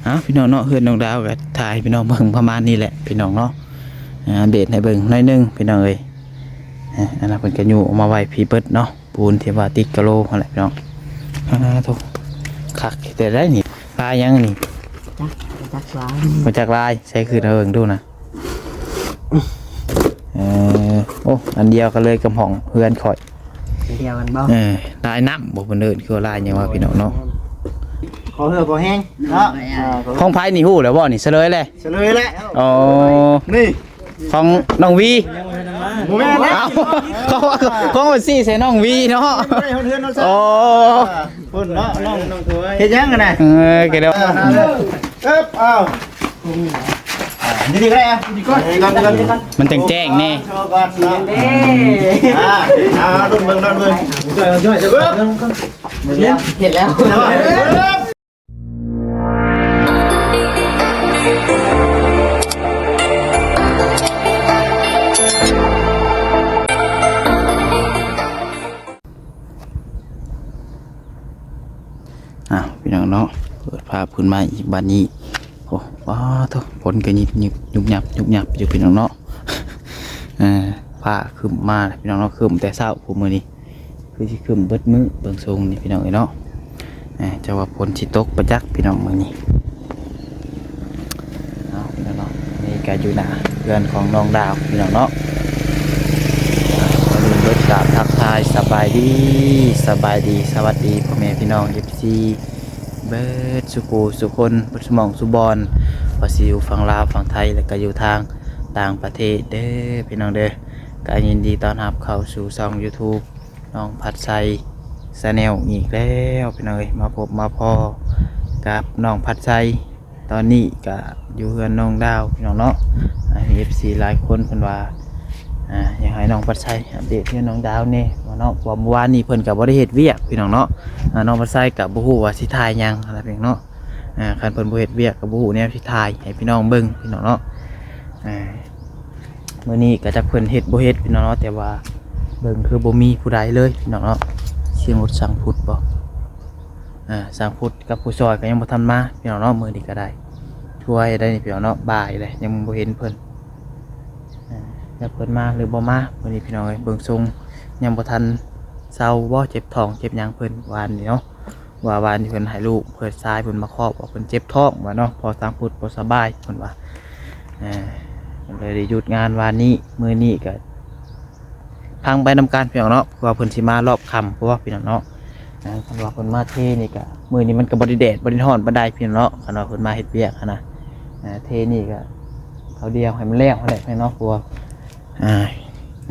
ເອົາ ພີ່ນ້ອງເນາະ ເຮືອນນ້ອງດາວກໍຖ່າຍໃຫ້ພີ່ນ້ອງເບິ່ງປະມານນີ້ແຫຼະ ພີ່ນ້ອງເນາະ. ອ່າ ອັບເດດໃຫ້ເບິ່ງໜ້ອຍໜຶ່ງ ພີ່ນ້ອງເອີຍ. ອ່າ ອັນນັ້ນເພິ່ນກໍຍູ້ອອກມາໄວ້ພີ້ເບິດເນາະ ປູນທີ່ວ່າຕິດກະໂຫຼຫັ້ນແຫຼະ ພີ່ນ້ອງ. ອ່າ ໂທ້ ຄັກແທ້ໄດ໋ນີ້. ລາຍຫຍັງນີ້? ຈັກ ບໍ່ຈັກລາຍ ບໍ່ຈັກລາຍ. ໃສ່ຂຶ້ນໃຫ້ເບິ່ງດູນະ. ເອີ ໂອ້ ອັນດຽວກັນເລີຍກັບຫ້ອງເຮືອນຂ້ອຍ. ອັນດຽວກັນບໍ່? ເອີ ລາຍນ້ຳບໍ່ ເພິ່ນເອີ້ນ ຄືວ່າລາຍຫຍັງວະ ພີ່ນ້ອງເນາະ? ຂໍເຫື່ອພໍແຮງເນາະ. ເອີ ຂອງໃຜນີ້ ຮູ້ແລ້ວບໍ່ນີ້? ສະເຫຼີຍແລ້ວ ສະເຫຼີຍແລ້ວ. ອໍ ນີ້ ຂອງນ້ອງວີ. ບໍ່ແມ່ນແລ້ວ ເອົ້າ ຂອງ ຂອງວ່າຊີ້ໃສ່ນ້ອງວີເນາະ. ບໍ່ໄດ້ຮອດເຮືອນເນາະ. ອໍ ເອີ ພຸ້ນເນາະ ນ້ອງ ນ້ອງຖວາຍ ເຮັດຫຍັງຫັ້ນນະ? ເອີ ກໍໄດ້ ເອີ ເອີບ ອ້າວ ອ່າ ນີ້ກໍໄດ້ ອ່ະ ນີ້ກ່ອນ ນີ້ກ່ອນ ນີ້ກ່ອນ ມັນຈັ່ງແຈ້ງແດ່. ອ່າ ອ່າ ລອງເບິ່ງ ລອງເບິ່ງ ເຮັດແລ້ວ ເຮັດແລ້ວ. ອ້າວ ພີ່ນ້ອງເນາະ ເປີດພາບຂຶ້ນມາອີກບາດນີ້. ໂອ້ ວ້າໂທ້ ຝົນກໍຍິບໆ ຍຸບໆ ຍຸບໆ ຢູ່ ພີ່ນ້ອງເນາະ. ເອີ ຟ້າຄຶ້ມມາແລ້ວ ພີ່ນ້ອງເນາະ ຄຶ້ມແຕ່ເຊົ້າພຸ້ນ ມື້ນີ້ຄືຊິຄຶ້ມເບິດມື້ ເບິ່ງຊົງນີ້ ພີ່ນ້ອງເອີຍເນາະ. ເອີ ຈະວ່າຝົນຊິຕົກປະຈັກ ພີ່ນ້ອງ ມື້ນີ້. ເອົາ ພີ່ນ້ອງເນາະ ນີ້ກໍຢູ່ໜ້າເຮືອນຂອງນ້ອງດາວ ພີ່ນ້ອງເນາະ. ກ່ອນອື່ນເບິດກາບທັກທາຍສະບາຍດີ ສະບາຍດີ ສະຫວັດດີພໍ່ແມ່ພີ່ນ້ອງ ເອັຟຊີ ເບິດສູ່ຜູ້ສູ່ຄົນ ເບິດສູ່ໝ່ອງສູ່ບ່ອນ ວ່າຊິຢູ່ຝັ່ງລາວ ຝັ່ງໄທ ແລະກໍຢູ່ທາງຕ່າງປະເທດເດີ ພີ່ນ້ອງເດີ. ກໍຍິນດີຕ້ອນຮັບເຂົ້າສູ່ຊ່ອງ YouTube ນ້ອງພັດໄຊ Channel ອີກແລ້ວ ພີ່ນ້ອງເອີຍ. ມາພົບມາພໍ້ກັບນ້ອງພັດໄຊ ຕອນນີ້ກະຢູ່ເຮືອນນ້ອງດາວ ພີ່ນ້ອງເນາະ. ອ່າ ມີເອັຟຊີຫຼາຍຄົນເພິ່ນວ່າ ອ່າ ຢາກໃຫ້ນ້ອງພັດໄຊອັບເດດເຮືອນນ້ອງດາວແດ່ວ່າເນາະ ເພາະວ່າມື້ວານນີ້ເພິ່ນກະບໍ່ໄດ້ເຮັດວຽກ ພີ່ນ້ອງເນາະ. ອ່າ ນ້ອງພັດໄຊກະບໍ່ຮູ້ວ່າຊິຖ່າຍຫຍັງຫັ້ນນະ ພີ່ນ້ອງເນາະ. ອ່າ ຄັນເພິ່ນບໍ່ເຮັດວຽກກະບໍ່ຮູ້ແນວຊິຖ່າຍໃຫ້ພີ່ນ້ອງເບິ່ງ ພີ່ນ້ອງເນາະ. ອ່າ ມື້ນີ້ກໍຈັກເພິ່ນເຮັດບໍ່ເຮັດ ພີ່ນ້ອງເນາະ ແຕ່ວ່າເບິ່ງຄືບໍ່ມີຜູ້ໃດເລີຍ ພີ່ນ້ອງເນາະ. ສຽງລົດຊ່າງພຸດບໍ່? ອ່າ ຊ່າງພຸດກັບຜູ້ຊ່ອຍກໍຍັງບໍ່ທັນມາ ພີ່ນ້ອງເນາະ. ມື້ນີ້ກໍໄດ້ຖ້ວຍໄດ້ນີ້ ພີ່ນ້ອງເນາະ ບ່າຍແລ້ວຍັງບໍ່ເຫັນເພິ່ນ. ອ່າ ຈັກເພິ່ນມາຫຼືບໍ່ມາມື້ນີ້ ພີ່ນ້ອງເອີຍ. ເບິ່ງຊົງຍັງບໍ່ທັນເຊົາບໍ່ ເຈັບທ້ອງເຈັບຫຍັງເພິ່ນວານນີ້ເນາະ. ວ່າວານນີ້ເພິ່ນໃຫ້ລູກເພິ່ນຊາຍເພິ່ນມາຄອບວ່າເພິ່ນເຈັບທ້ອງວ່າເນາະ ພໍ່ຊ່າງພຸດບໍ່ສະບາຍເພິ່ນວ່າ. ເອີ ເພິ່ນເລີຍໄດ້ຢຸດງານວານນີ້ ມື້ນີ້ກະຟັງໄປນຳກັນ ພີ່ນ້ອງເນາະ ເພາະວ່າເພິ່ນຊິມາລອບຄ່ຳ ເພາະວ່າ ພີ່ນ້ອງເນາະ. ເອີ ຄັນວ່າເພິ່ນມາເທນີ້ກະ ມື້ນີ້ມັນກະບໍ່ໄດ້ແດດບໍ່ໄດ້ຮ້ອນປານໃດ ພີ່ນ້ອງເນາະ. ຄັນວ່າເພິ່ນມາເຮັດວຽກຫັ້ນນະ ເອີ ເທນີ້ກະ ເຂົາດຽວໃຫ້ມັນແລ້ວຫັ້ນແຫຼະ ພີ່ນ້ອງເນາະ ເພາະວ່າ ອ່າ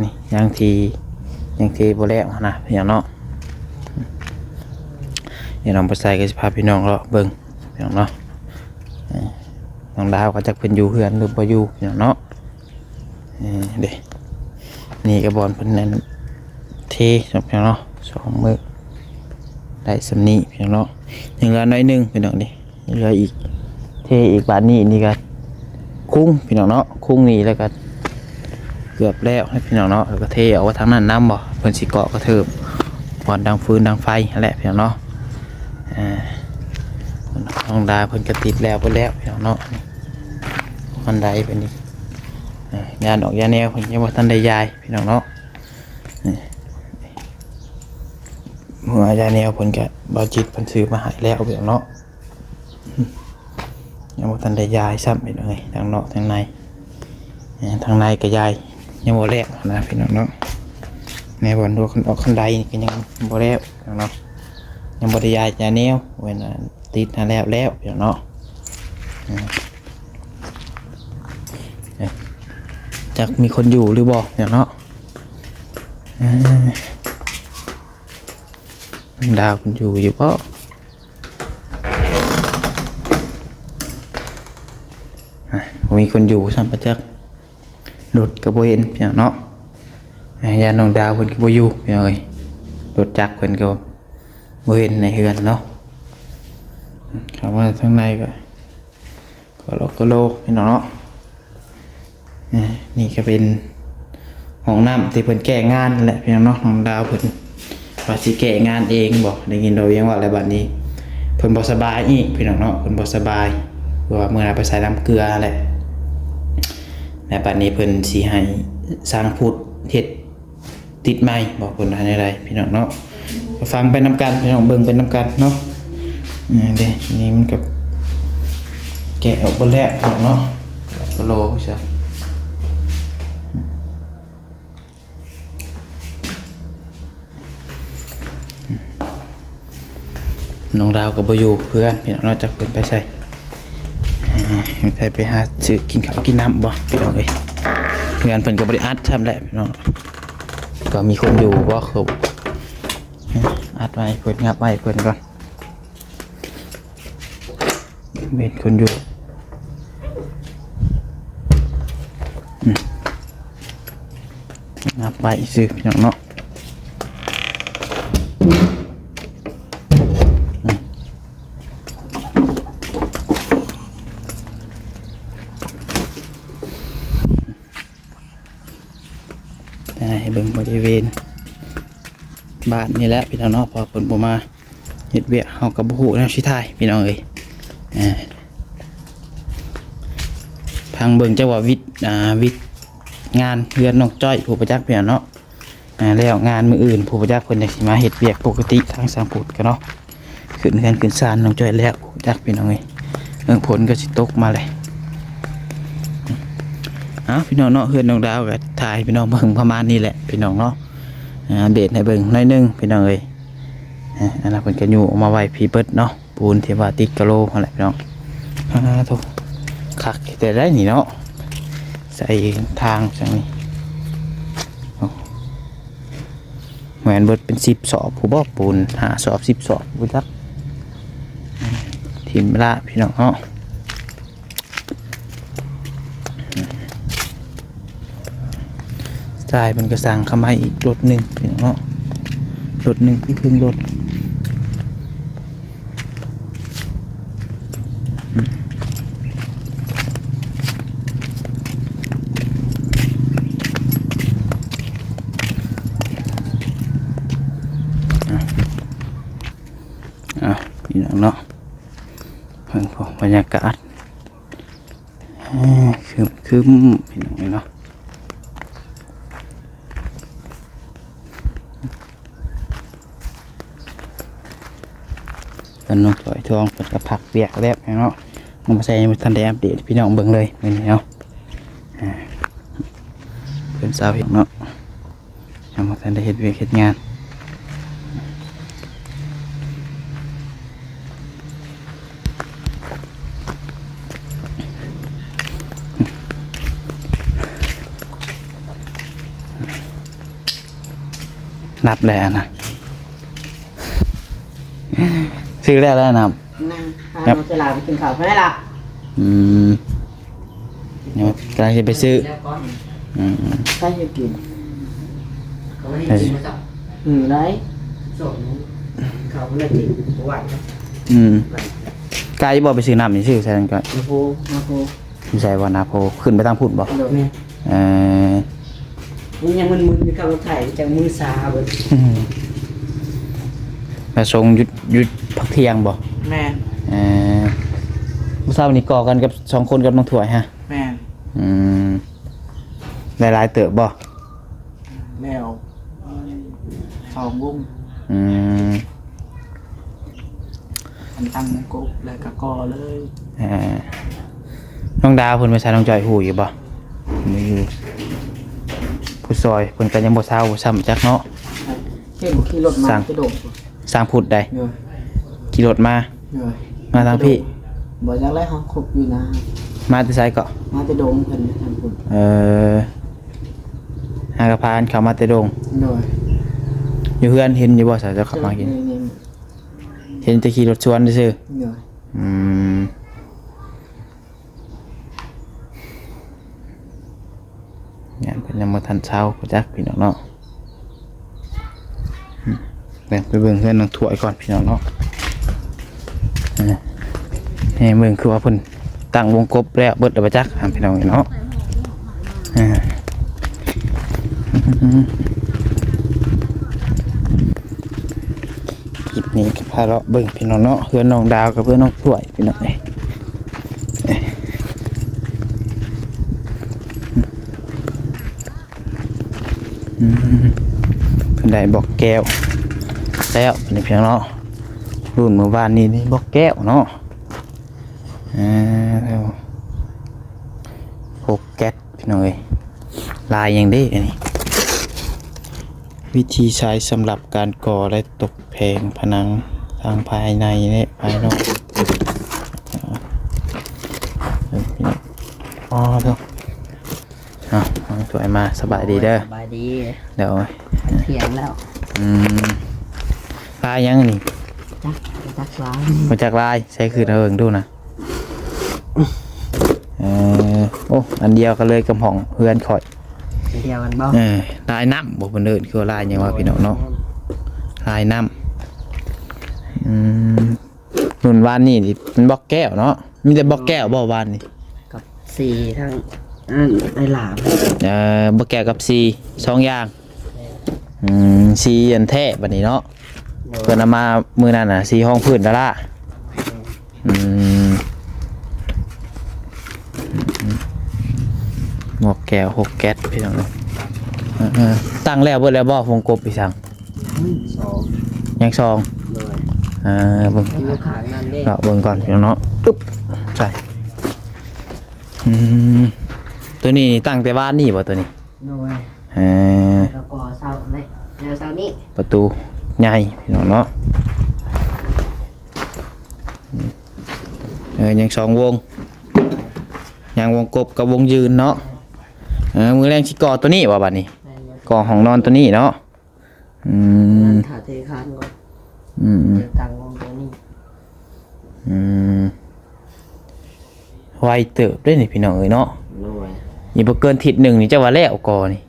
ນີ້ຍັງທີ່ ຍັງທີ່ບໍ່ແລ້ວນະ ພີ່ນ້ອງເນາະ. ດຽວນ້ອງປາໄຊກໍຊິພາພີ່ນ້ອງເລາະເບິ່ງ ພີ່ນ້ອງເນາະ. ເອີ ນ້ອງດາວກໍຈັກເພິ່ນຢູ່ເຮືອນຫຼືບໍ່ຢູ່ ພີ່ນ້ອງເນາະ. ເອີ ເດ້ ນີ້ກໍບ່ອນເພິ່ນນັ້ນເທ ພີ່ນ້ອງເນາະ ສອງມື້ໄດ້ສ່ຳນີ້ ພີ່ນ້ອງເນາະ. ຍັງເຫຼືອໜ້ອຍໜຶ່ງ ພີ່ນ້ອງເດ້ ເຫຼືອອີກ ເທອີກບາດນີ້ ນີ້ກໍຄຸງ ພີ່ນ້ອງເນາະ ຄຸງນີ້ແລ້ວກໍເກືອບແລ້ວ ພີ່ນ້ອງເນາະ. ແລ້ວກໍເທອອກໄວ້ທາງນັ້ນນຳ ບໍ່ ເພິ່ນຊິເກາະກະເທີບບ່ອນດັງຟືນດັງໄຟຫັ້ນແຫຼະ ພີ່ນ້ອງເນາະ. ອ່າ ນ້ອງດາເພິ່ນກໍຕິດແລ້ວເບິດແລ້ວ ພີ່ນ້ອງເນາະ. ນີ້ ບັນໄດເພິ່ນນີ້ ອ່າ ຢາດອກຢາແນວເພິ່ນຍັງບໍ່ທັນໄດ້ຢາຍ ພີ່ນ້ອງເນາະ. ນີ້ ຫົວຢາແນວເພິ່ນກະ ບ່າວຈິດເພິ່ນຊື້ມາໃຫ້ແລ້ວ ພີ່ນ້ອງເນາະ. ຍັງບໍ່ທັນໄດ້ຢາຍຊ້ຳ ພີ່ນ້ອງເອີຍ ທັງນອກທັງໃນ. ເອີ ທາງໃນກະຢາຍຍັງບໍ່ແລ້ວນະ ພີ່ນ້ອງເນາະ. ແນວບ່ອນອອກຄັນ ອອກຄັນໄດນີ້ກະຍັງບໍ່ແລ້ວເນາະ ຍັງບໍ່ໄດ້ຢາຍຢາແນວ ເວົ້ນວ່າຕິດຫັ້ນແລ້ວແລ້ວ ພີ່ນ້ອງເນາະ. ເອີ ຈັກມີຄົນຢູ່ຫຼືບໍ່ ພີ່ນ້ອງເນາະ. ເອີ ດາວເພິ່ນຢູ່ຢູ່ບໍ່? ອ່ະ ບໍ່ມີຄົນຢູ່ຊ້ຳປະຈັກ ລົດກໍບໍ່ເຫັນ ພີ່ນ້ອງເນາະ. ອ່າ ຢ້ານນ້ອງດາວເພິ່ນກໍບໍ່ຢູ່ ພີ່ນ້ອງເອີຍ ລົດຈັກເພິ່ນກໍບໍ່ເຫັນໃນເຮືອນເນາະ. ເຂົ້າມາທາງໃນກໍ ກໍໂລໂກໂລ ພີ່ນ້ອງເນາະ. ເອີ ນີ້ກໍເປັນຫ້ອງນ້ຳທີ່ເພິ່ນແກ້ງານແຫຼະ ພີ່ນ້ອງເນາະ. ນ້ອງດາວເພິ່ນວ່າຊິແກ້ງານເອງບໍ ໄດ້ຍິນບ່າວວຽງເວົ້າແລ້ວ ບາດນີ້ເພິ່ນບໍ່ສະບາຍອີກ ພີ່ນ້ອງເນາະ ເພິ່ນບໍ່ສະບາຍ. ເພາະວ່າມື້ໜ້າໄປໃສ່ນ້ຳເກືອຫັ້ນແຫຼະ ແລະ ບັດນີ້ເພິ່ນຊິໃຫ້ຊ່າງພຸດເຮັດ ຕິດໃໝ່ບໍ່ ເພິ່ນວ່າແນວໃດ ພີ່ນ້ອງເນາະ. ກໍຟັງໄປນຳກັນ ພີ່ນ້ອງ ເບິ່ງໄປນຳກັນເນາະ. ເອີ ເດ້ ນີ້ມັນກໍແກະອອກເບິດແລ້ວເນາະ ກະໂຫຼຊະ. ນ້ອງດາວກໍບໍ່ຢູ່ເຮືອນ ພີ່ນ້ອງເນາະ ຈັກເພິ່ນໄປໃສ. ເອີ ໄປ ໄປຫາຊື້ກິນເຂົ້າກິນນ້ຳບໍ່ ພີ່ນ້ອງເອີຍ. ເຮືອນເພິ່ນກໍບໍ່ໄດ້ອັດຊ້ຳແຫຼະ ພີ່ນ້ອງ. ກໍມີຄົນຢູ່ບໍ່ ຄືອັດໄວ້ເພິ່ນ ຫຍັບໄວ້ເພິ່ນກ່ອນ. ເຫັນຄົນຢູ່ ອືມ ຫຍັບໄວ້ຊື່ ພີ່ນ້ອງເນາະ. ອືມ ໃຫ້ເບິ່ງບໍລິເວນບ້ານນີ້ແຫຼະ ພີ່ນ້ອງເນາະ ເພາະວ່າເພິ່ນບໍ່ມາເຮັດວຽກ ເຮົາກໍບໍ່ຮູ້ແນວຊິຖ່າຍ ພີ່ນ້ອງເອີຍ. ເອີ ພັງເບິ່ງ ຈັກວ່າວິດ ອ່າ ວິດງານເຮືອນນ້ອງຈ້ອຍ ຜູ້ປະຈັກ ພີ່ນ້ອງເນາະ. ອ່າ ແລ້ວງານມື້ອື່ນ ຜູ້ປະຈັກເພິ່ນຈັ່ງຊິມາເຮັດວຽກປົກກະຕິ ທາງຊ່າງພຸດກໍເນາະ. ຂຶ້ນເຮືອນຂຶ້ນຊານນ້ອງຈ້ອຍແລ້ວ ຈັກ ພີ່ນ້ອງເອີຍ. ເບິ່ງຝົນກໍຊິຕົກມາແລ້ວ. ເອົາ ພີ່ນ້ອງເນາະ ເຮືອນນ້ອງດາວກໍຖ່າຍໃຫ້ພີ່ນ້ອງເບິ່ງປະມານນີ້ແຫຼະ ພີ່ນ້ອງເນາະ. ອັບເດດໃຫ້ເບິ່ງໜ້ອຍໜຶ່ງ ພີ່ນ້ອງເອີຍ. ອັນນັ້ນເພິ່ນກໍຍູ້ອອກມາໄວ້ພີ້ເບິດເນາະ ປູນທີ່ວ່າຕິດກະໂຫຼຫັ້ນແຫຼະ ພີ່ນ້ອງ. ອາ ໂທ້ ຄັກແຕ່ໃດນີ້ເນາະ ໃສ່ທາງຈັ່ງນີ້. ໂອ້ ແມ່ນເບິດເປັນສິບສອບພຸ້ນບໍ່ ປູນ ຫ້າສອບ ສິບສອບ ບໍ່ຈັກ. ຖິ້ມລະ ພີ່ນ້ອງເນາະ. ຊາຍເພິ່ນກໍສັ່ງເຂົ້າມາອີກລົດໜຶ່ງ ພີ່ນ້ອງເນາະ ລົດໜຶ່ງຄືເຄິ່ງລົດ. ອ່າ ພີ່ນ້ອງເນາະ ເບິ່ງພວກບັນຍາກາດ ເອີ ຄຶມໆ ພີ່ນ້ອງເນາະ. ເພິ່ນນ້ອງສອຍທອງເພິ່ນກໍພັກວຽກແລ້ວເນາະ ນ້ອງໄຊຍັງບໍ່ທັນໄດ້ອັບເດດໃຫ້ພີ່ນ້ອງເບິ່ງເລີຍມື້ນີ້ເນາະ. ອ່າ ເພິ່ນຊາວເຮັດເນາະ ຍັງບໍ່ທັນໄດ້ເຮັດວຽກເຮັດງານ. ນັບແລ້ວນະ ຊື້ແລ້ວແລ້ວນະ ນັ່ງ ພານ້ອງສະຫຼາໄປກິນເຂົ້າ ໄປລະ. ອືມ ຍັງກຳລັງຊິໄປຊື້. ອືມ ໃຜຊິກິນ ເອີ ອືມ ໄດ້ ອືມ ໄກບໍ່ໄປຊື້ນ້ຳນີ້ ຊື້ໃສ່ນັ້ນກ່ອນ ນາໂພ ນາໂພ ຢູ່ໃສວະ ນາໂພ ຂຶ້ນໄປທາງພຸ້ນບໍ່? ໂດຍ ແມ່ນ ເອີ ມັນຍັງມຶນໆຢູ່ກັບລົດໄຖ ຈັ່ງມືຊາເບິດ. ມາສົ່ງຢູ່ ຢູ່ພັກທ່ຽງບໍ່? ແມ່ນ ເອີ ມື້ເຊົ້ານີ້ກໍ່ກັນກັບສອງຄົນກັບນ້ອງຖ້ວຍຮະ? ແມ່ນ ອືມ ໄດ້ຫຼາຍເຕີບບໍ່? ແລ້ວສອງວົງ ອືມ ອັນຕັ້ງກົບແລ້ວກໍກໍ່ເລີຍ. ເອີ ນ້ອງດາວເພິ່ນໄປໃສ ນ້ອງຈ້ອຍຮູ້ຢູ່ບໍ່? ບໍ່ຢູ່ ຜູ້ຊ່ອຍເພິ່ນກໍຍັງບໍ່ເຊົາຊ້ຳຈັກເນາະ. ເຫັນຂີ່ລົດມາແຕ່ດົງ ຊ່າງພຸດໃດ? ໂດຍ ຂີ່ລົດມາ ໂດຍ ມາທາງພີ້ ບໍ່ຈັກແລ້ວ ເຮົາຄົບຢູ່ນາ. ມາແຕ່ໃສເກາະ? ມາແຕ່ດົງເພິ່ນທາງພຸ້ນ. ເອີ ຫາກະພາກັນເຂົ້າມາແຕ່ດົງ. ໂດຍ ຢູ່ເຮືອນເຫັນຢູ່ບໍ່ ສາວເຈົ້າເຂົ້າມາກິນ? ເຫັນແຕ່ຂີ່ລົດສວນຊື່ໆ. ໂດຍ ອືມ ຢ້ານເພິ່ນຍັງບໍ່ທັນເຊົາ ບໍ່ຈັກ ພີ່ນ້ອງເນາະ. ອືມ ແມ່ນ ໄປເບິ່ງເຮືອນນ້ອງຖ້ວຍກ່ອນ ພີ່ນ້ອງເນາະ. ເອີ ໃຫ້ເບິ່ງ ຄືວ່າເພິ່ນຕັ້ງວົງກົບແລ້ວເບິດແລ້ວບໍ່ຈັກ ພີ່ນ້ອງເນາະ. ເອີ ຄລິບນີ້ກໍພາເລາະເບິ່ງ ພີ່ນ້ອງເນາະ ເຮືອນນ້ອງດາວກັບເຮືອນນ້ອງຖ້ວຍ ພີ່ນ້ອງເອີຍ. ໄດ້ບລັອກແກ້ວແລ້ວ ນີ້ພີ່ນ້ອງເນາະ. ລຸ້ນມື້ວານນີ້ນີ້ບລັອກແກ້ວເນາະ. ອ່າ ຫົກແກັດ ພີ່ນ້ອງເອີຍ. ລາຍຫຍັງເດ້ອັນນີ້? ວິທີໃຊ້ສຳລັບການກໍ່ ແລະ ຕົກແຜງຜະໜັງ ທັງພາຍໃນ ແລະ ພາຍນອກ. ອໍ ເດີ ເອົາ ເອົາຖ້ວຍມາ. ສະບາຍດີເດີ. ສະບາຍດີ. ໂດຍ. ທ່ຽງແລ້ວ. ອືມ ລາຍຫຍັງນີ້? ຈັກ ຈັກລາຍ ບໍ່ຈັກລາຍ. ໃສ່ຄືນເອົາເບິ່ງດູນະ. ເອີ ໂອ້ ອັນດຽວກັນເລີຍກັບຫ້ອງເຮືອນຂ້ອຍ. ອັນດຽວກັນບໍ່? ເອີ ລາຍນ້ຳບໍ່ ເພິ່ນເອີ້ນ ຄືວ່າລາຍຫຍັງວະ ໂດຍ ພີ່ນ້ອງເນາະ? ລາຍນ້ຳ. ອືມ ລຸ້ນວານນີ້ນີ້ເປັນບລັອກແກ້ວເນາະ. ມີແຕ່ບລັອກແກ້ວບໍ່ວານນີ້? ກັບສີທັງອັນໄອ້ຫຼາ. ເອີ ບລັອກແກ້ວກັບສີ ສອງຢ່າງ. ແມ່ນ. ອືມ ສີອັນແທ້ບັດນີ້ເນາະ. ໂດຍ. ເພິ່ນເອົາມາມື້ນັ້ນນະ ສີຮອງພື້ນດາລາ. ແມ່ນ. ອືມ ໝວກແກ້ວ ຫົກແກັດ ພີ່ນ້ອງເອີຍ. ເອີ ເອີ ຕັ້ງແລ້ວເບິດແລ້ວບໍ່? ວົງກົບອີ່ສັງ ຍັງສອງ ຍັງສອງ. ໂດຍ. ເອີ ເບິ່ງ ຢູ່ຂ້າງນັ້ນເດ້ ເນາະ ເບິ່ງກ່ອນ ພີ່ນ້ອງເນາະ. ອຶບ ໃສ່ ອືມ ໂຕນີ້ຕັ້ງແຕ່ວານນີ້ບໍ່ ໂຕນີ້? ໂດຍ. ເອີ ແລ້ວກໍເຊົ້າເດ້ ແລ້ວເຊົ້ານີ້ ປະຕູໃຫຍ່ ພີ່ນ້ອງເນາະ. ເອີ ຍັງສອງວົງ ຍັງວົງກົບກັບວົງຢືນເນາະ. ເອີ ມື້ແລງຊິກໍ່ໂຕນີ້ບໍ່ບັດນີ້? ແມ່ນຢູ່. ກໍ່ຫ້ອງນອນໂຕນີ້ເນາະ. ອືມ ນັ້ນຖ້າເທຄານກ່ອນ. ອືມ ເອີ ຕັ້ງວົງໂຕນີ້. ອືມ ໄວເຕີບເດ້ນີ້ ພີ່ນ້ອງເອີຍເນາະ. ໂດຍ. ອີກບໍ່ເກີນທິດໜຶ່ງນີ້ ເຈົ້າວ່າແລ້ວກໍນີ້.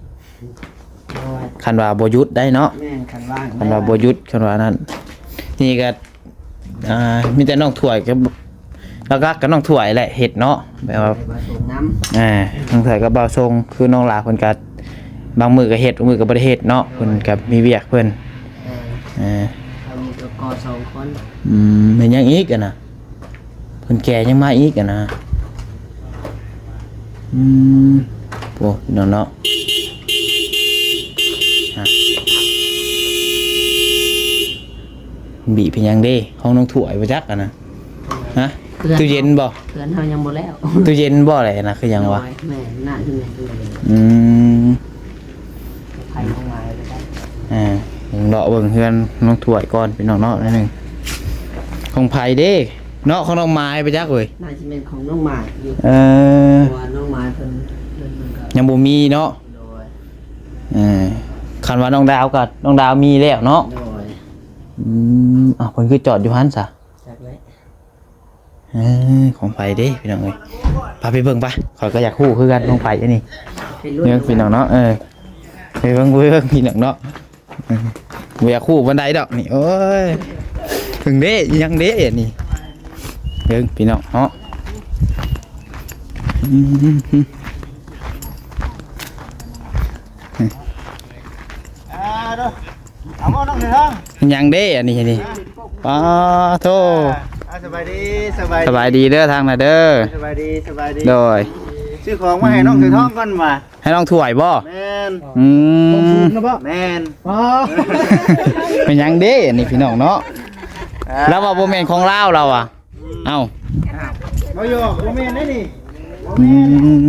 ໂດຍ. ຄັນວ່າບໍ່ຢຸດໄດ້ເນາະ. ແມ່ນ ຄັນວ່າ ຄັນວ່າບໍ່ຢຸດ ຄັນວ່ານັ້ນ. ນີ້ກໍ ອ່າ ມີແຕ່ນ້ອງຖ້ວຍກັບ ຫຼັກໆກໍນ້ອງຖ້ວຍແຫຼະເຮັດເນາະ ແບບວ່າ ເຮັດວ່າສູງນຳ. ອ່າ ນ້ອງຖ້ວຍກັບບ່າວຊົງ ຄືນ້ອງຫຼ້າເພິ່ນກໍບາງມື້ກໍເຮັດ ບາງມື້ກໍບໍ່ໄດ້ເຮັດເນາະ. ໂດຍ. ເພິ່ນກໍມີວຽກເພິ່ນ. ເອີ ເອີ ເຮົາມີກໍ ກໍສອງຄົນ. ອືມ ເຮັດຫຍັງອີກຫັ້ນນະ? ເພິ່ນແກ່ຍັງມາອີກຫັ້ນນະ. ອືມ ໂອ້ ພີ່ນ້ອງເນາະ. ບີບເປັນຫຍັງເດ້? ຂອງນ້ອງຖ້ວຍບໍ່ຈັກຫັ້ນນະ. ຮະ? ເຮືອນ ຕູ້ເຢັນບໍ່? ເຮືອນເຮົາຍັງບໍ່ແລ້ວ. ຕູ້ເຢັນບໍ່ແຫຼະນະ ຄືຫຍັງວະ? ໂດຍ ແມ່ນ ໜ້າຈະແມ່ນຕູ້ເຢັນ. ອືມ ໄປລົງມາແລ້ວກໍໄດ້. ອ່າ ເລາະເບິ່ງເຮືອນນ້ອງຖ້ວຍກ່ອນ ພີ່ນ້ອງເນາະ ໜ້ອຍໜຶ່ງ. ຂອງໃຜເດ້ເນາະ? ຂອງນ້ອງໝາຍໄປຈັກເວີຍ. ໜ້າຈະແມ່ນຂອງນ້ອງໝາຍຢູ່. ເອີ ເພາະວ່ານ້ອງໝາຍເພິ່ນ ເພິ່ນ ເພິ່ນກໍຍັງບໍ່ມີເນາະ. ໂດຍ. ເອີ ຄັນວ່ານ້ອງດາວກໍ ນ້ອງດາວມີແລ້ວເນາະ. ໂດຍ. ອືມ ເອົ້າ ເພິ່ນຄືຈອດຢູ່ຫັ້ນຊະ? ຈັກແຫຼະ. ເອີ ຂອງໃຜເດ້ພີ່ນ້ອງເອີຍ? ພາໄປເບິ່ງໄປ. ຂ້ອຍກໍຢາກຮູ້ຄືກັນຂອງໃຜອັນນີ້. ໄປລຸ້ນ ເບິ່ງພີ່ນ້ອງເນາະ. ເອີ ໄປເບິ່ງ ໄປເບິ່ງພີ່ນ້ອງເນາະ. ເອີ ບໍ່ຢາກຮູ້ປານໃດດອກນີ້. ໂອ້ຍ ເບິ່ງເດ້ ອີຫຍັງເດ້ອັນນີ້? ເບິ່ງພີ່ນ້ອງເນາະ. ອືມ ອ່າ ເອົາບໍ່ນ້ອງເສືອທອງ? ຫຍັງເດ້ອັນນີ້ ອັນນີ້? ປາໂທ. ອ່າ ສະບາຍດີ ສະບາຍດີ ສະບາຍດີເດີທາງນະເດີ. ສະບາຍດີ ສະບາຍດີ. ໂດຍ. ຊື້ຂອງມາໃຫ້ນ້ອງເສືອທອງກ່ອນວ່າ. ໃຫ້ນ້ອງຖ້ວຍບໍ່? ແມ່ນ. ອືມ ແມ່ນ. ອໍ ເປັນຫຍັງເດ້ອັນນີ້ພີ່ນ້ອງເນາະ. ອ່າ ລາວວ່າບໍ່ແມ່ນຂອງລາວ ລາວວ່າ. ເອົ້າ ບໍ່ຢອກ ບໍ່ແມ່ນເດ້ນີ້. ອືມ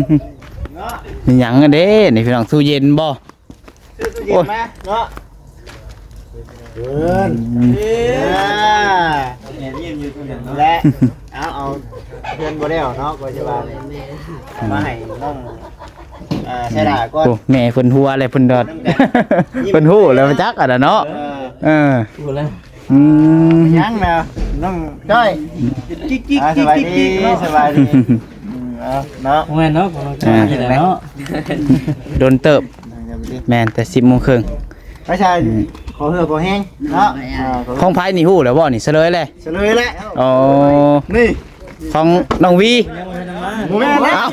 ເນາະ. ມີຫຍັງເດ້ນີ້ພີ່ນ້ອງ? ຕູ້ເຢັນບໍ່? ຊື້ຕູ້ເຢັນມາເນາະ. ເອີ ອ່າ ແມ່ນຍິນຢູ່ເທົ່ານັ້ນເນາະ ແລະ ເອົາ ເອົາເພື່ອນບໍ່ແລ້ວເນາະ ກໍຈະວ່າມາໃຫ້ນ້ອງ ອ່າ ໃສ່ຫຼ້າກ່ອນ. ໂອ້ ແມ່ເພິ່ນຫົວແລ້ວ ເພິ່ນດອດ ນຳກັນ ເພິ່ນຮູ້ແລ້ວຈັກອັນນັ້ນເນາະ. ເອີ ເອີ ຮູ້ແລ້ວ. ອືມ ຍັງນະ ນ້ອງຈ້ອຍ. ຈິກໆໆໆ ອ່າ ສະບາຍດີ ເນາະ ສະບາຍດີ. ອືມ ເອົາເນາະ ແມ່ນເນາະ ຂອງນ້ອງຈ້ອຍ ອ່າ ນີ້ແຫຼະເນາະ ດົນເຕີບ. ແມ່ນ ແຕ່ສິບໂມງເຄິ່ງ ໄປໃສ່. ອືມ ຂໍເຫື່ອຂໍແຮງເນາະ. ອ່າ ຂອງໃຜນີ້ ຮູ້ແລ້ວບໍ່ນີ້? ສະເຫຼີຍແລ້ວ ສະເຫຼີຍແລ້ວ. ອໍ ນີ້ ຂອງນ້ອງວີ. ບໍ່ແມ່ນແລ້ວ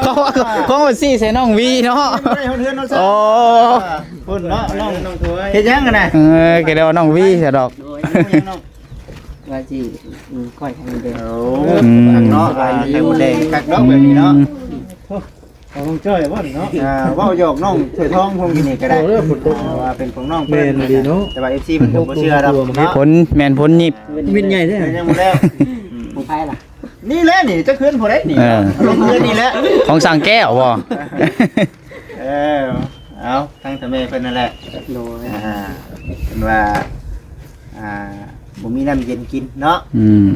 ເອົ້າ ຂອງ ຂອງວ່າຊີ້ໃສ່ນ້ອງວີເນາະ. ບໍ່ໄດ້ຮອດເຮືອນເນາະ. ອໍ ພຸ້ນເນາະ ນ້ອງ ເຮັດຫຍັງຫັ້ນນະ? ເອີ ກໍໄດ້ວ່ານ້ອງວີຊະດອກ. ໂດຍ ວ່າຊິ ອືມ ກ້ອຍໄຂ່ມົດແດງ. ໂອ້ ອືມ ເນາະ ອ່າ ໄຂ່ມົດແດງຄັກເນາະ ແບບນີ້ເນາະ. ອືມ ຂອງນ້ອງຈ້ອຍບໍ່ນີ້ເນາະ? ອ່າ ເວົ້າຫຍອກນ້ອງຖ້ວຍທອງພວກນີ້ກໍໄດ້ ເວົ້າເລື່ອງຝົນຕົກ ອ່າ ວ່າເປັນຂອງນ້ອງເພິ່ນ ແມ່ນອີ່ຫຼີເນາະ ແຕ່ວ່າເອັຟຊີເພິ່ນກໍບໍ່ເຊື່ອດອກເນາະ ຝົນ ແມ່ນຝົນຫຍິບ ວິນໃຫຍ່ແທ້ ຍັງບໍ່ແລ້ວ ອືມ ຂອງໃຜລະ? ນີ້ແຫຼະນີ້ ຈັກເຮືອນຜູ້ໃດນີ້ ເອີ ລົງເຮືອນນີ້ແຫຼະ ຂອງສັງແກ້ວບໍ່? ເອີ ເອົາ ທາງຕາແມ່ເພິ່ນນັ້ນແຫຼະ ໂດຍ ອ່າ ເພິ່ນວ່າ ອ່າ ບໍ່ມີນ້ຳເຢັນກິນເນາະ ອືມ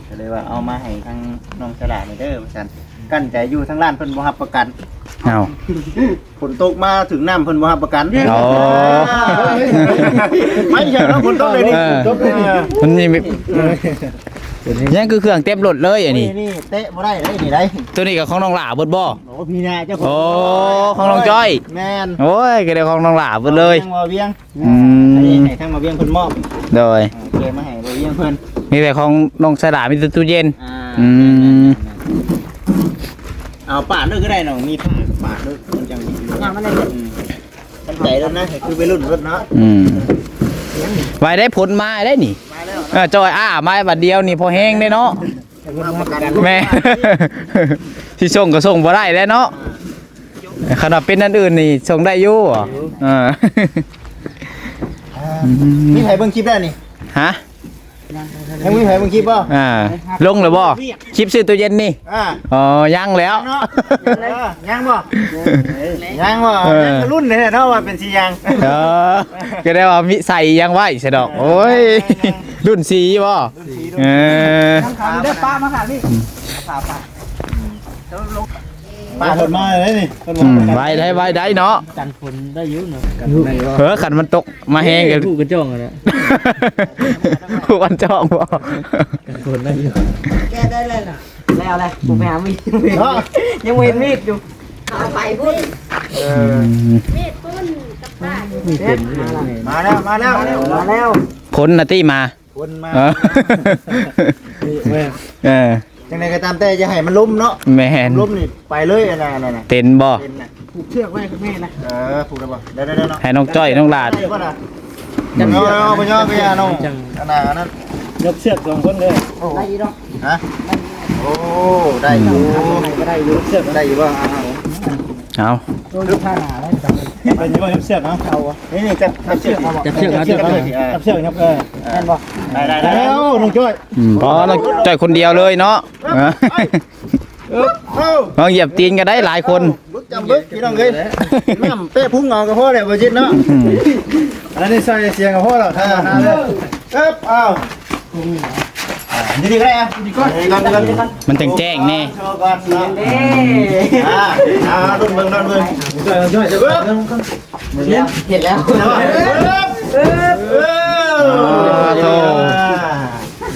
ກໍເລີຍວ່າເອົາມາໃຫ້ທາງນ້ອງສະຫຼານີ້ເດີວ່າຊັ້ນ ກັ້ນໃຈຢູ່ທາງຮ້ານເພິ່ນບໍ່ຮັບປະກັນ ເອົ້າ ຝົນຕົກມາຖືກນ້ຳເພິ່ນບໍ່ຮັບປະກັນ ໂອ້ ໄປເຊີນເນາະ ຝົນຕົກເລີຍນີ້ ເອີ ມັນນີ້ ຍັງຄືເຄື່ອງເຕັມລົດເລີຍອັນນີ້ ນີ້ເຕະບໍ່ໄດ້ເດ້ນີ້ໄດ໋ ຕົວນີ້ກໍຂອງນ້ອງຫຼ້າເບິດບໍ່? ໂອ້ ພີ່ນະເຈົ້າຂອງ ໂອ້ ຂອງນ້ອງຈ້ອຍ ແມ່ນ ໂອ້ຍ ກໍໄດ້ຂອງນ້ອງຫຼ້າເບິດເລີຍ ຍັງວ່າວຽງ ອືມ ອັນນີ້ໃຫ້ທາງມາວຽງເພິ່ນມອບ ໂດຍ ເອີ ເກັບມາໃຫ້ມາວຽງເພິ່ນ ມີແຕ່ຂອງນ້ອງສະຫຼາ ມີແຕ່ຕູ້ເຢັນ ອ່າ ອືມ ແມ່ນໆໆ ເອົາປາດເລີຍກໍໄດ້ນ້ອງ ມີປາດ ປາດເລີຍ ມັນຈັ່ງດີ ງາມມັນໄດ້ ອືມ ຕັ້ງໃຈໂລດນະ ຄືໄວລຸ້ນໂລດເນາະ ອືມ ໄວໄດ້ຜົນມາໄດ້ນີ້ ມາແລ້ວ ເອີ ຈ່ອຍອ້າມາບາດດຽວນີ້ພໍແຮງເດ້ເນາະ ແມ່ນ ຊິສົ່ງກໍສົ່ງບໍ່ໄດ້ແລ້ວເນາະ ອ່າ ຄັນວ່າເປັນອັນອື່ນນີ້ສົ່ງໄດ້ຢູ່ ເອີ ອ່າ ອືມ ມີໃຜເບິ່ງຄລິບແລ້ວນີ້? ຮະ? ຍັງມີໃຜເບິ່ງຄລິບບໍ່? ອ່າ ລົງແລ້ວບໍ່? ຄລິບຊື້ຕູ້ເຢັນນີ້? ອ່າ ອໍ ຍັງແລ້ວ ເນາະ ຍັງບໍ່? ຍັງບໍ່? ເອີ ຍັງລຸ້ນແທ້ເນາະວ່າເປັນສີຫຍັງ ເອີ ກໍໄດ້ວ່າມີໃສ່ຫຍັງໄວ້ຊະດອກ ໂອ້ຍ ລຸ້ນສີບໍ່? ລຸ້ນສີ ເອີ ຍັງຂາວຢູ່ເດີ ປ້າມາຂ້າງນີ້ ອືມ ຂາວ ປ້າ ປ້າເພິ່ນມາແລ້ວນີ້ ເພິ່ນມາ ອືມ ໄວໄດ້ ໄວໄດ້ເນາະ ກັນຝົນໄດ້ຢູ່ເນາະ ກັນຝົນໄດ້ຢູ່ ເອີ ຄັນມັນຕົກມາແຮງກໍ ເອີ ຜູ້ກັນຈ້ອງຫັ້ນແຫຼະ ຜູ້ກັນຈ້ອງບໍ່ ກັນຝົນໄດ້ຢູ່ ແກະໄດ້ແລ້ວນະ ແລ້ວແຫຼະ ອືມ ກູໄປຫາມີດ ເນາະ ຍັງບໍ່ເຫັນມີດຢູ່ ເອົາໄປພຸ້ນ ເອີ ອືມ ມີດປຸ້ນກັບປ້າຢູ່ ມີດເຕັມ ມາແລ້ວ ມາແລ້ວ ມາແລ້ວ ຄົນນະຕິມາ ຄົນມາ ເອີ ນີ້ແມ່ນ ເອີ ຈັ່ງໃດກໍຕາມແຕ່ ຢ່າໃຫ້ມັນລົ້ມເນາະ ແມ່ນ ລົ້ມນີ້ໄປເລີຍ ອັນນັ້ນ ອັນນັ້ນ ເຕັນບໍ່? ເຕັນນະ ຜູກເຊືອກໄວ້ກັບແມ່ນະ ເອີ ຜູກໄດ້ບໍ່? ໄດ້ໆໆເນາະ ໃຫ້ນ້ອງຈ້ອຍ ນ້ອງຫຼ້າ ໄດ້ບໍ່ລະ? ຈັບເຊືອກ ເອົາ ເອົາ ເອົາ ເອົາ ນ້ອງ ອັນນັ້ນ ອັນນັ້ນ ຍົກເຊືອກສອງຄົນເດີ ໂອ້ ໄດ້ຢູ່ເນາະ ຮະ? ໂອ້ ໄດ້ຢູ່ ໄດ້ຢູ່ ເຊືອກໄດ້ຢູ່ບໍ່? ເອົາ ເອົາ ເອົາ ເປັນຢູ່ບໍ່? ຈັບເຊືອກເນາະ ເອົາ ນີ້ໆ ຈັບ ຈັບເຊືອກ ຈັບເຊືອກ ຈັບເຊືອກ ຈັບເຊືອກ ຈັບເຊືອກ ເອີ ແມ່ນບໍ່? ໄດ້ໆໆ ເອົາ ນ້ອງຈ້ອຍ ອືມ ອໍ ນ້ອງຈ້ອຍຄົນດຽວເລີຍເນາະ ເອີ ເອີ ເອົາ ລອງຢຽບຕີນກໍໄດ້ຫຼາຍຄົນ ບຶກຈຳບຶກ ພີ່ນ້ອງເອີຍ ນ້ຳແປະພຸງເອົາກໍພໍແລ້ວ ບໍ່ຈິດເນາະ ອືມ ອັນນີ້ໃສ່ສຽງກໍພໍແລ້ວ ທຳມະດາເລີຍ ເອີບ ເອົາ ອ່າ ນີ້ດີກໍໄດ້ ອ່ະ ນີ້ກ່ອນ ນີ້ກ່ອນ ນີ້ກ່ອນ ມັນຈັ່ງແຈ້ງແນ່ ໂຊກ່ອນເນາະ ອ່າ ອ່າ ລຸ້ນເບິ່ງ ລຸ້ນເບິ່ງ ຊ່ອຍ ຊ່ອຍ ເອີບ ເຫັນແລ້ວ ເອີບ ເອີບ ເອີບ ອໍ ໂທ້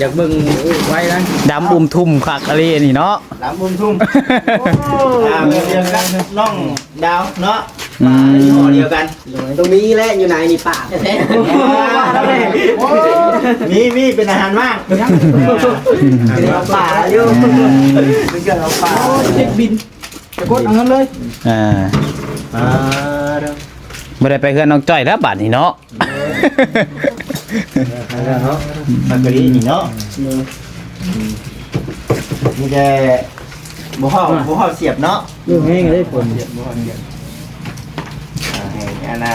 ຢາກເບິ່ງໄວນະ ດຳອຸ້ມທຸ່ມຄັກອີ່ຫຼີນີ້ເນາະ ດຳອຸ້ມທຸ່ມ ໂອ້ ອ່າ ເຊັ່ນດຽວກັບນ້ອງດາວເນາະ ອືມ ປາຢູ່ຫໍ່ດຽວກັນ ໂດຍ ຕ້ອງມີແຫຼະ ຢູ່ໃນນີ້ປາແທ້ໆ ໂອ້ ມີ ມີ ເປັນອາຫານວ່າງ ເປັນປາຢູ່ ເປັນເກືອກເອົາປາ ໂອ້ ເຈັກບິນ ຈະກົດເອົາເງິນເລີຍ ອ່າ ອ່າ ບໍ່ໄດ້ໄປເຮືອນນ້ອງຈ້ອຍແລ້ວບາດນີ້ເນາະ ເອີ ເອີ ເນາະ ມັນກໍດີນີ້ເນາະ ເອີ ມີແຕ່ບໍ່ຮອດ ບໍ່ຮອດສຽບເນາະ ເອີ ແຮງເດ້ຝົນ ບໍ່ຮອດສຽບ ອ່າ ໃຫ້ອັນນ່າ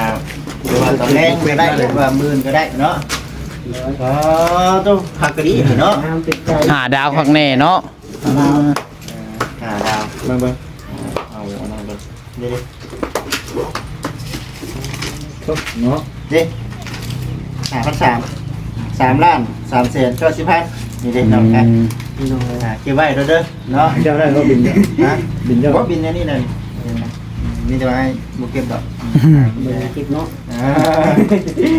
ຫຼືວ່າຕອນແລງກໍໄດ້ ຫຼືວ່າມື້ອື່ນກໍໄດ້ເນາະ ອໍ ໂຕ ຄັກກໍດີນີ້ເນາະ ຫ້າດາວຄັກແນ່ເນາະ ອ່າ ຫ້າດາວ ເບິ່ງ ເບິ່ງ ເອົາ ເອົາ ເອົາ ເບິ່ງ ເດ້ ເນາະ ເດ້ ຫ້າພັນສາມ ສາມລ້ານສາມແສນເກົ້າສິບພັນ ນີ້ເດ້ ອືມ ນ້ອງ ອ່າ ເກັບໄວ້ເດີ ເນາະ ເຈົ້າໄດ້ບໍ່ບິນ ຮະ ບິນເຈົ້າ ບໍ່ ບິນອັນນີ້ນະ ມີແຕ່ວ່າໃຫ້ບໍ່ເກັບດອກ ບໍ່ເກັບເນາະ ອ່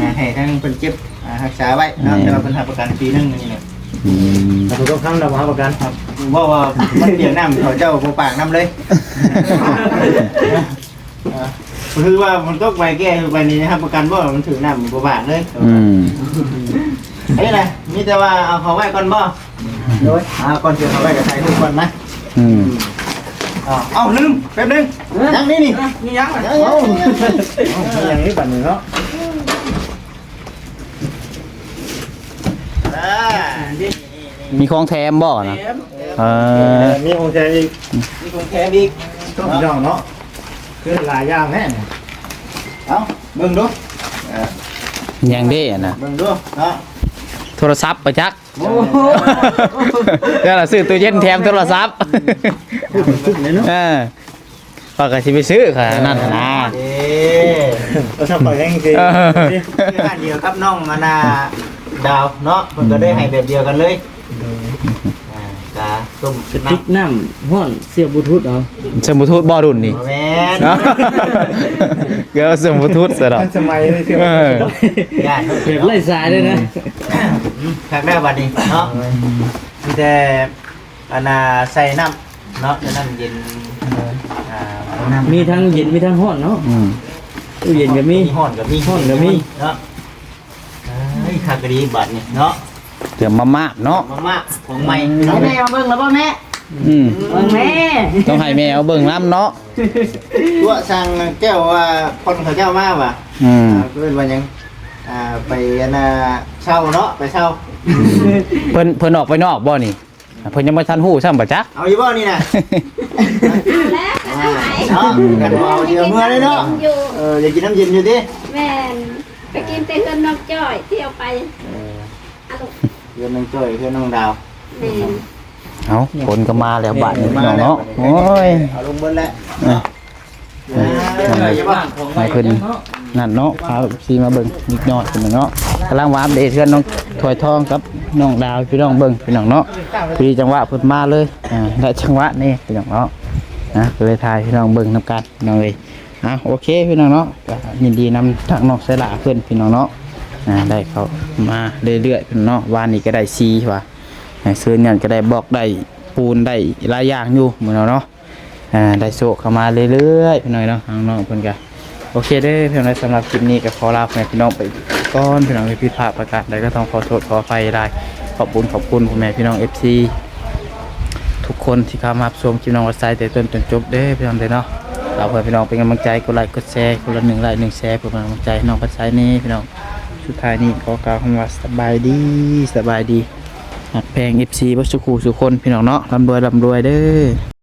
າ ໃຫ້ທາງເພິ່ນເກັບ ອ່າ ຮັກສາໄວ້ເນາະ ແມ່ນ ແຕ່ວ່າເພິ່ນຮັບປະກັນປີໜຶ່ງນີ້ແຫຼະ ອືມ ແຕ່ບໍ່ຕ້ອງຄ້ຳດອກ ບໍ່ຮັບປະກັນ ເວົ້າວ່າມັນປຽກນ້ຳ ເຂົາເຈົ້າບໍ່ປາກນ້ຳເລີຍ ອ່າ ຄືວ່າມັນຕົກໄປແກ້ຄືໄປນີ້ ຮັບປະກັນບໍ່ວ່າມັນຖືກນ້ຳບໍ່ບາດເລີຍ ອືມ ເອີ ນີ້ນະ ມີແຕ່ວ່າເອົາເຂົ້າໄວ້ກ່ອນບໍ່ ໂດຍ ອ່າ ກ່ອນຊິເອົາໄວ້ກໍຖ່າຍຮູບກ່ອນນະ ອືມ ອ່າ ເອົ້າ ລືມ ແປັບໜຶ່ງ ຍັງນີ້ນີ້ ຍັງ ຍັງ ຍັງ ຍັງນີ້ບັດນີ້ເນາະ ອ່າ ມີຂອງແຖມບໍ່ນະ ແຖມ ເອີ ມີຂອງແຖມອີກ ມີຂອງແຖມອີກ ຕ້ອງ ເນາະ ພີ່ນ້ອງເນາະ ຄືຫຼາຍຢ່າງແທ້ນີ້ ເອົ້າ ເບິ່ງດູ ເອີ ຫຍັງເດ້ອັນນະ ເບິ່ງດູເນາະ ໂທລະສັບປະຈັກ ໂອ້ໂຫ ແລ້ວລະຊື້ຕູ້ເຢັນແຖມໂທລະສັບ ເອີ ຂ້ອຍກໍຊິໄປຊື້ຂະໜາດນັ້ນນະ ເອີ ໂທລະສັບຂ້ອຍຍັງຊິ ເອີ ຄືຮ້ານດຽວກັບນ້ອງອັນນ່າ ດາວເນາະ ເພິ່ນກໍໄດ້ໃຫ້ແບບດຽວກັນເລີຍ ອ່າ ກະຕົ້ມ ກະຕິກນ້ຳຮ້ອນ ເສຍບລູທູດເອົາ ເສຍບລູທູດບໍ່ລຸ້ນນີ້ ບໍ່ແມ່ນ ເກີດວ່າເສຍບລູທູດຊະດອກ ທັນສະໄໝເລີຍ ເອີ ຢ້ານ ແບບໄຮ້ສາຍເລີຍນະ ອືມ ຄັກແລ້ວບັດນີ້ເນາະ ມີແຕ່ ອັນນ່າ ໃສ່ນ້ຳເນາະ ໃສ່ນ້ຳເຢັນ ອ່າ ມີທັງເຢັນມີທັງຮ້ອນເນາະ ອືມ ຕູ້ເຢັນກໍມີ ຮ້ອນກໍມີ ຮ້ອນກໍມີເນາະ ເອີຍ ຄັກອີ່ຫຼີບັດນີ້ເນາະ ເຕີມມາມາບເນາະ ມາມາບຂອງໃໝ່ ໃຫ້ແມ່ເອົາເບິ່ງແລ້ວບໍ່ແມ່ ອືມ ເບິ່ງແມ່ ຕ້ອງໃຫ້ແມ່ເອົາເບິ່ງນຳເນາະ ຕົວະສັ່ງແກ້ວວ່າ ຄົນເຂົາເຈົ້າມາວ່າ ອືມ ອ່າ ເອີ້ນວ່າຫຍັງ ອ່າ ໄປອັນນ່າ ເຊົ່າເນາະ ໄປເຊົ່າ ເພິ່ນ ເພິ່ນອອກໄປນອກບໍ່ນີ້? ເພິ່ນຍັງບໍ່ທັນຮູ້ຊ້ຳປະຈັກ ເອົາຢູ່ບໍ່ນີ້ນະ ເອົາແລ້ວ ເອົາ ກັນບໍ່ເອົາຊິເອົາເມືອເລີຍເນາະ ເອີ ຢາກກິນນ້ຳເຢັນຢູ່ຕິ ແມ່ນ ໄປກິນແຕ່ເຮືອນນ້ອງຈ້ອຍ ທີ່ເອົາໄປ ເອີ ເຮືອນນ້ອງຈ້ອຍ ເຮືອນນ້ອງດາວ ແມ່ນ ເອົ້າ ຝົນກໍມາແລ້ວບາດນີ້ ເອີ ພີ່ນ້ອງເນາະ ມາແລ້ວ ໂອ້ຍ ເອົາລົງເບິດແລ້ວ ເອີ ໃຫ້ເພິ່ນນັ້ນເນາະ ພາເອັຟຊີມາເບິ່ງນິດໜ້ອຍເນາະ ກຳລັງວ່າອັບເດດເຮືອນນ້ອງຖ້ວຍທອງກັບນ້ອງດາວ ພີ່ນ້ອງເບິ່ງ ພີ່ນ້ອງເນາະ ພໍດີຈັງຫວະເພິ່ນມາເລີຍ ອ່າ ໄດ້ຈັງຫວະນີ້ ພີ່ນ້ອງເນາະ ອ່າ ກໍເລີຍຖ່າຍໃຫ້ພີ່ນ້ອງເບິ່ງນຳກັນ ພີ່ນ້ອງເອີຍ ອ່າ ໂອເຄ ພີ່ນ້ອງເນາະ ກໍຍິນດີນຳທາງນ້ອງໄຊລາເພິ່ນ ພີ່ນ້ອງເນາະ ອ່າ ໄດ້ເຂົ້າມາເລື້ອຍໆ ພີ່ນ້ອງເນາະ ວານນີ້ກໍໄດ້ສີວ່າ ອ່າ ຄືນັ້ນກໍໄດ້ບລັອກ ໄດ້ປູນ ໄດ້ຫຼາຍຢ່າງຢູ່ ມື້ເນາະ ອ່າ ໄດ້ໂຊກເຂົ້າມາເລື້ອຍໆ ພີ່ນ້ອງເນາະ ທາງນ້ອງເພິ່ນກະ ໂອເຄເດີ ພີ່ນ້ອງເອີຍ ສຳລັບຄລິບນີ້ກໍຂໍລາພໍ່ແມ່ພີ່ນ້ອງໄປກ່ອນ ພີ່ນ້ອງເອີຍ ຜິດພາດປະການໃດກໍຕ້ອງຂໍໂທດຂໍອະໄພຫຼາຍ ຂອບຄຸນ ຂອບຄຸນພໍ່ແມ່ພີ່ນ້ອງເອັຟຊີທຸກຄົນທີ່ເຂົ້າມາຮັບຊົມຄລິບນ້ອງພັດໄຊແຕ່ຕົ້ນຈົນຈົບເດີ ພີ່ນ້ອງເດີເນາະ ຝາກເພື່ອນພີ່ນ້ອງເປັນກຳລັງໃຈ ກົດໄລກົດແຊ ຄົນລະໜຶ່ງໄລໜຶ່ງແຊ ເພື່ອເປັນກຳລັງໃຈໃຫ້ນ້ອງພັດໄຊແດ່ ພີ່ນ້ອງ ສຸດທ້າຍນີ້ຂໍກ່າວຄຳວ່າ ສະບາຍດີ ສະບາຍດີ ຮັກແພງເອັຟຊີເບິດສູ່ຄູ່ສູ່ຄົນ ພີ່ນ້ອງເນາະ ລ່ຳລວຍ ລ່ຳລວຍເດີ.